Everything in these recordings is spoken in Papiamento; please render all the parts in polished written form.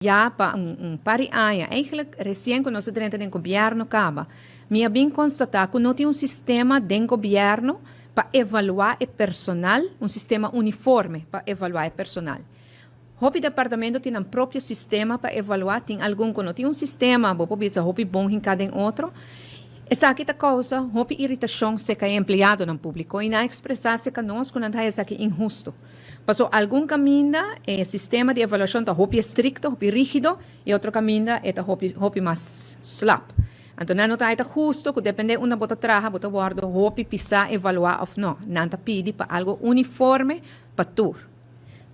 Ya pa un par di aña, eigenlijk recien cu nos a drenta den gobierno caba, mi a bin constata cu no tin un sistema den gobierno pa evalua e personal, un sistema uniforme pa evalua e personal. Hopi departamento tin nan propio sistema pa evalua, tin algun cu no tin un sistema, bo por bisa hopi bon hinca den otro. Esaki ta causa hopi iritacion cerca e empleadonan publico y nan a expresa cerca nos cu nan ta haya esaki inhusto. Paso algun caminda e sistema di evaluacion ta hopi estricto, hopi rigido y otro caminda e ta hopi hopi mas slap. Anto nan no ta haita husto cu depende unda bo ta traha bo ta wordo hopi pisa evalua of no. Nan ta pidi pa algo uniforme pa tur.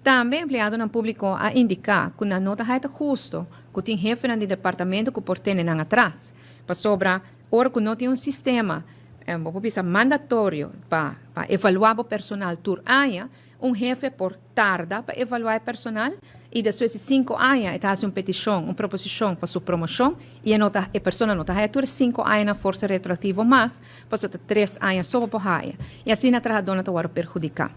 Tambe empleadonan publico a indica cu nan no ta haita husto cu tin hefenan di departamento cu por tene nan atras. Pasobra ora cu no tin un sistema, bo por bisa mandatorio pa pa evalua bo personal tur aña, un hefe por tarda pa evalua e personal y despues di 5 aña e ta haci un peticion, un proposicion pa su promocion y e no ta, e persona no ta haya tur e 5 añanan forsa retroactivo mas, pasobra ta 3 aña so bo por haya. Y asina trahadornan ta wordo perhudica.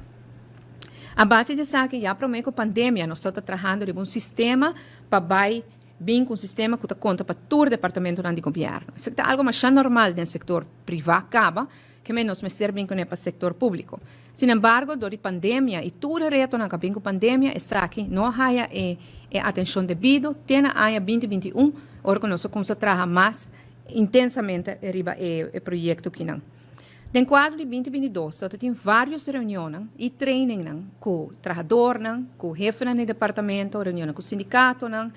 A base di esaki, ya prome cu pandemia, nos ta trahando riba un sistema pa bay bin cu un sistema cu ta conta pa tur departamentonan di gobierno. Esaki ta algo mas normal den sector priva caba, kiermen nos mester bin cune pa sector publico. Sin embargo, door di pandemia y tur e retonan cu a bin cu pandemia, esaki no a haya e atencion debido, te na aña 2021, ora cu nos a cuminsa traha mas intensamente riba e proyecto akinan. Den cuadro di 2022, nos tin varios reunion y training cu trahadornan, cu hefenan di departamento, reunion cu sindicatonan,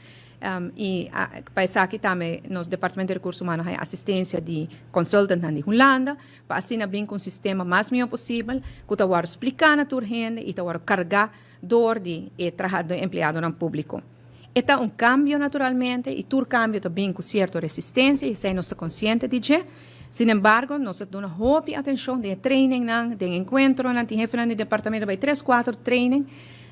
y pa esaki tambe nos Departamento di Recurso Humano tin asistencia di consultant di Hulanda, pa asina bin cu un sistema mas miho posibel, cu ta wordo splica na tur hende y ta wordo carga door di e trahador empleadonan publico. E ta un cambio naturalmente y tur cambio ta bin cu cierto resistencia y esey nos ta consciente di dje. Sin embargo, nos ta duna hopi atencion den training nan, den encuentro nan, tin hefenan di departamento bay tres, cuatro training.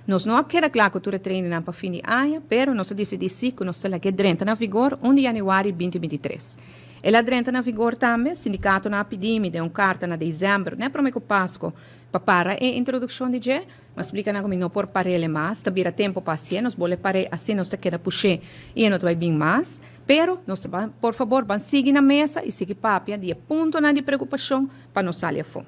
Nos no a keda cla cu tur e training nan pa fin di aña, pero nos a dicidi si cu nos ta laga drenta na vigor 1 di januari 2023. El a drenta na vigor tambe, sindicatonan a pidi mi den un carta na december, ne prome cu Pasco, pa para e introduccion di dje, m'a splica nan cu mi no por par'e mas, ta bira tempo pa haci, nos bolbe par'e asina nos ta keda push'e y no ta bay bin mas, pero nos por fabor ban sigui na mesa y sigui papia di puntonan di preocupacion pa nos sali afo.